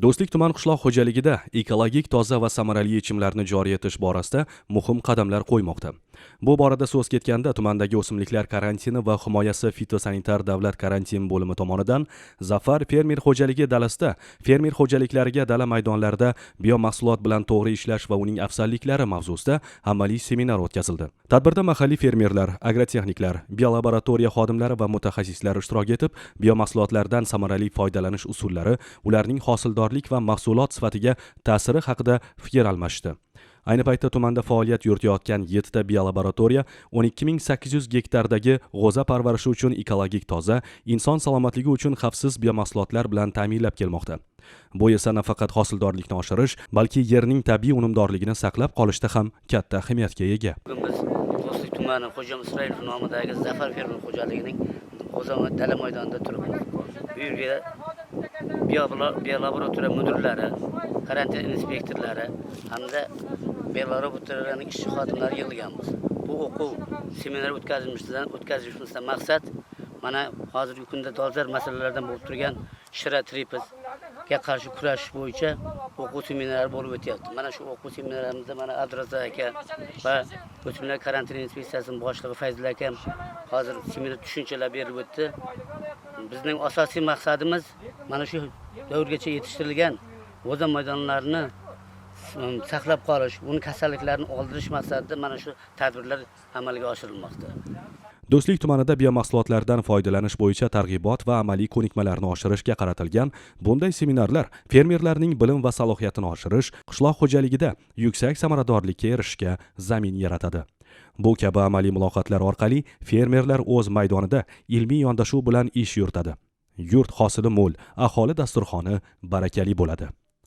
Do'stlik tuman qishloq xo'jaligida ekologik toza va samarali yechimlarni joriy etish borasida muhim qadamlar qo'ymoqda. Bu borada so'z ketganda, tumandagi o'simliklar karantini va himoyasi fitosanitar davlat karantin bo'limi tomonidan Zafar fermer xo'jaligi dalasida fermer xo'jaliklariga dala maydonlarida biomahsulot bilan to'g'ri ishlash va uning afzalliklari mavzusida amaliy seminar o'tkazildi. Tadbirda mahalliy fermerlar, agrotexniklar, biolaboratoriya xodimlari va mutaxassislar ishtirok etib, biomahsulotlardan samarali foydalanish usullari, ularning hosildorlik va mahsulot sifatiga ta'siri haqida fikr almashdi. Ayni paytda tumanda faoliyat yuritayotgan 7 ta biolaboratoriya 12 800 gektardagi g'o'za parvarishi uchun ekologik toza, inson salomatligi uchun xavfsiz biomahsulotlar bilan ta'minlab kelmoqda. Bu esa nafaqat hosildorlikni oshirish, balki yerning tabiiy unumdorligini saqlab qolishda ham katta ahamiyatga ega. Bugun biz Do'stlik tumani Xo'jam Isroilov nomidagi Zafar fermer xo'jaligining g'o'za dala maydonida turibmiz. Bu yerga biolaboratoriya mudirlari, karantin inspektorlari hamda biolaboratoriyaning ishchi xodimlari yig'ilganmiz. Bu o'quv seminar o'tkazishimizdan maqsad mana hozirgi kunda dolzarb masalalardan bo'lib turgan shira tripsga qarshi kurashish bo'yicha o'quv seminari bo'lib o'tyapti. Mana shu o'quv seminarimizda mana Abdurazzoq aka va o'simliklar karantin inspeksiyasining boshlig'i Fayzulla akam hozir seminar tushunchalar berib o'tdi. Bizning asosiy maqsadimiz mana shu davrgacha yetishtirilgan g'o'za maydonlarini saqlab qolish, uni kasalliklarni oldirish maqsadida mana shu tadbirlar amalga oshirilmoqda. Do'stlik tumanida biomahsulotlardan foydalanish bo'yicha targ'ibot va amaliy ko'nikmalarni oshirishga qaratilgan bunday seminarlar fermerlarning bilim va salohiyatini oshirish, qishloq xo'jaligida yuksak samaradorlikka erishishga zamin yaratadi. Bu kabi amaliy muloqotlar orqali fermerlar o'z maydonida ilmiy yondashuv bilan ish yuritadi. Yurt hosili mo'l, aholi dasturxoni barakali bo'ladi.